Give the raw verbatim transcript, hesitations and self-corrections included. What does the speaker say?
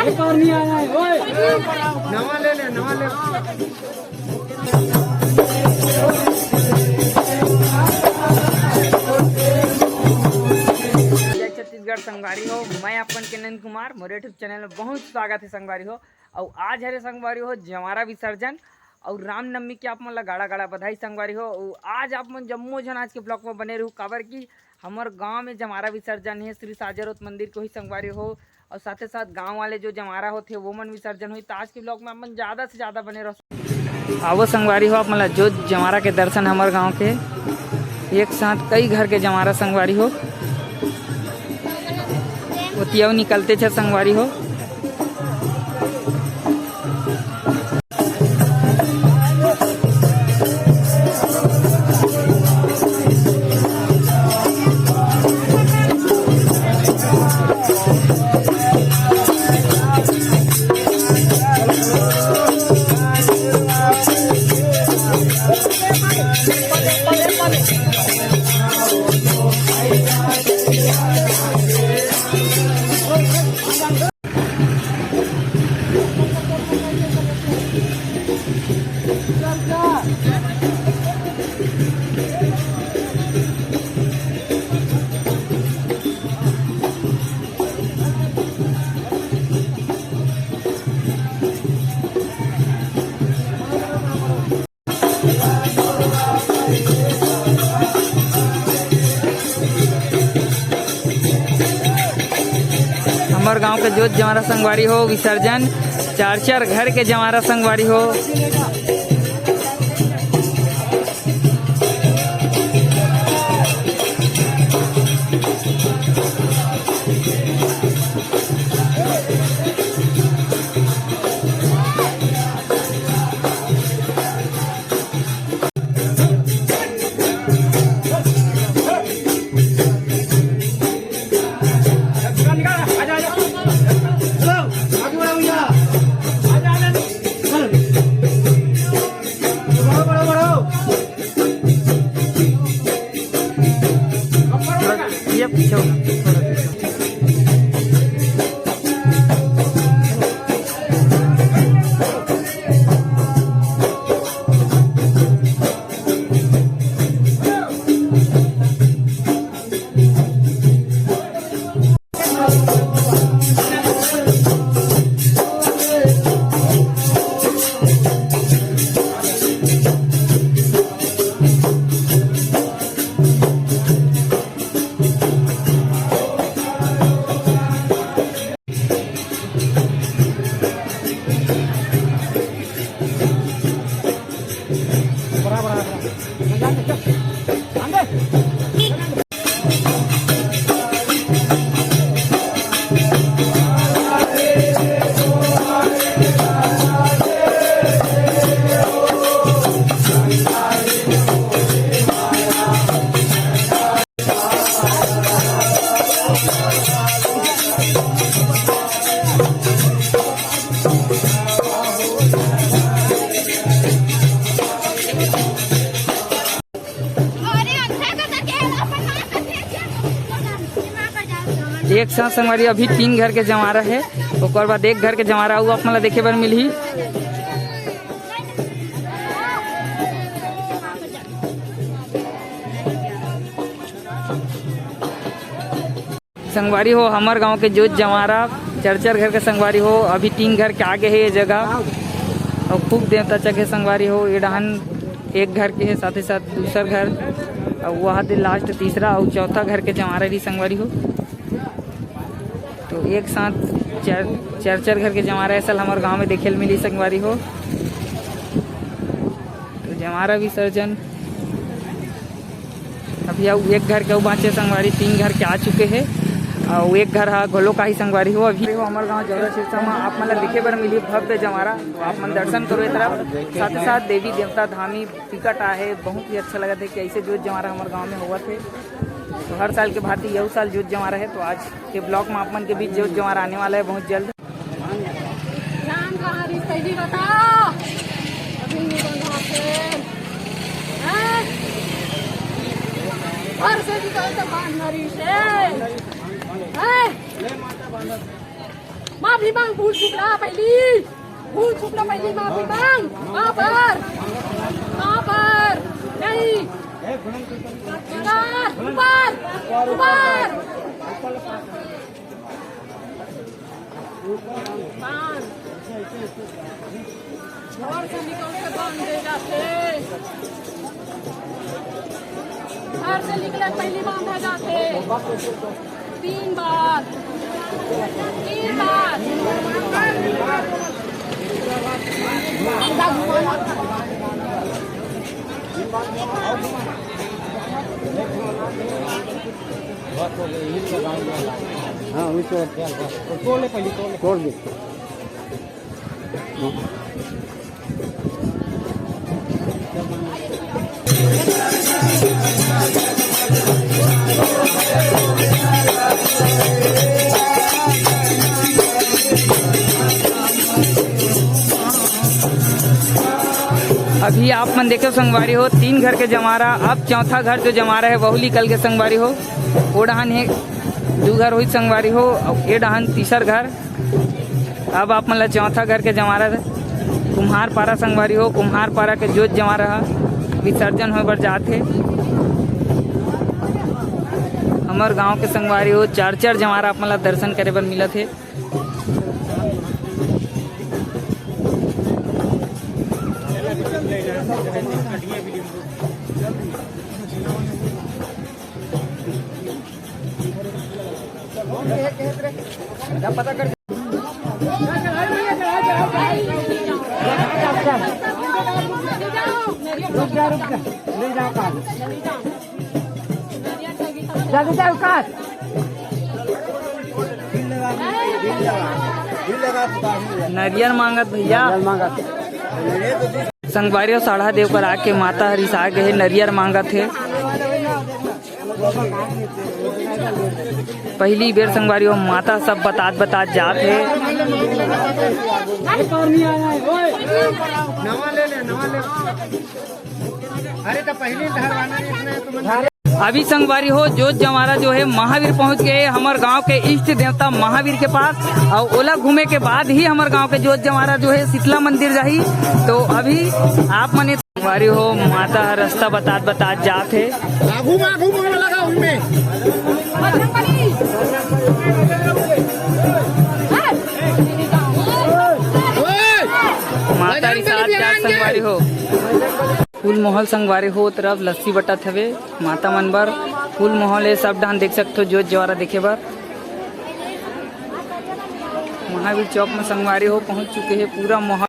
एक बार नहीं आया है, ओए। नवा ले ले, नवा ले। जय छत्तीसगढ़ संगवारी हो, मैं अपन के नंद कुमार, मोर YouTube चैनल में बहुत स्वागत है संगवारी हो। अउ आज हरे संगवारी हो जंवारा विसर्जन अउ रामनवमी के आप मन ला गाड़ा गाड़ा बधाई संगवारी हो। अउ आज आप मन जम्मो झन आज के ब्लॉग में बने रहू, काबर कि हमर गांव में जंवारा विसर्जन है श्री साजरोत मंदिर के होही संगवारी हो। अउ साथे साथ गांव वाले जो जंवारा होथे वो मन विसर्जन होही। तो आज के ब्लॉग में आप मन ज्यादा से ज्यादा बने रहो। आवो संगवारी हो, आप मन ला जोत जंवारा के दर्शन हमर गांव के एक साथ कई घर के जंवारा संगवारी हो, ओतियाऊ निकलते छ संगवारी हो। हमर गांव के जोत जंवारा संगवारी हो, विसर्जन चार चार घर के जंवारा संगवारी हो। थोड़ा ये पीछे हो, थोड़ा पीछे। एक साथ संगवारी अभी तीन घर के जंवारा है, ओकर बाद एक घर के जंवारा अउ आप मन ला देखे बर मिलही। संगवारी हो, हमर गांव के जोत जंवारा चरचर घर के संगवारी हो, अभी तीन घर के आगे है ये जगह। अउ खूब देवता चघे संगवारी हो, ये डहन एक घर के है, साथ ही साथ दूसर घर, अउ वहाँ दे लास्ट तीसरा अउ चौथा घर के जंवारा भी संगवारी हो। तो एक साथ चार, चार चार घर के जंवारा ऐसा हमर गांव में देखे ल मिली संगवारी हो। तो जंवारा विसर्जन अभी अउ एक घर के अउ बांचे संगवारी, तीन घर के आ चुके हे। अउ एक घर हा घलो काही संगवारी हो। अभी हो हमर गांव जौरा सिरसा म आप मन ला देखे बर मिली भव्य जंवारा, तो आप मन दर्शन करो ए तरफ। साथ ही साथ देवी देवता धामी टिकट आहे, बहुत ही अच्छा लगत हे कि ऐसे जोत जंवारा हमर गांव में होवत हे। तो हर साल के भांति यहू साल जोत जंवारा है, तो आज के ब्लॉग में आप मन के बीच जोत जंवारा आने वाला है बहुत जल्द। जान कहाँ रही, पहली बता। अभी नहीं बंधा फिर। हैं? और से भी तो बांध नरी से। हैं? माफी मांग, भूल चुकला पहिली। भूल चुकला पहिली, माफी मांग। काबर? काबर? नहीं। ऊपर, ऊपर, ऊपर। बांध। घर से निकल के बांध दे जाथे। घर से निकले पहिली बांधा जाथे। तीन बार, तीन बार। हाँ, वही तो। तोड़ ले पहले, तोड़ ले। तोड़ दे। अभी आप मन देखे संगवारी हो, तीन घर के जमारा, अब चौथा घर जो जमारा है, वहू निकल के संगवारी हो। ओ डहान हे दू घर होई संगवारी हो, अउ ए डहान तीसर घर। अब आप मन ला चौथा घर के जमारा कुम्हार पारा संगवारी हो, कुम्हार पारा के जोत जमारा ह विसर्जन होय बर जात हे। हमर गांव के संगवारी हो, चार चार जमारा आप मन ला दर्शन करे बर मिलत हे। नरियर मांगत भैया। संगवारी हो, साढ़ा देव कर आके माता हर रिसा गे हे, नरियर मांगत हे। पहिली बेर संगवारी हो, माता सब बतात बतात जात हे। अरे तो पहली धरवाना नहीं, इसमें तुम अभी संगवारी हो, जोत जंवारा जो है महावीर पहुंच गए हमर गांव के इष्ट देवता महावीर के पास, और ओला घूमे के बाद ही हमर गांव के जोत जंवारा जो है शीतला मंदिर जाही। तो अभी आप मने संगवारी हो, माता ह रास्ता बतात बतात जात हे। आगू में, आगू में लगा उनमें। ओए! माता रिसात जात संगवारी हो। फूल महल संगवारी हो, तरफ लस्सी बटत हवे माता मन बर। फूल महल ए सब डहान देख सकथो, जोत जंवारा देखे बर। महावीर चौक में संगवारी हो पहुंच चुके हे पूरा महल।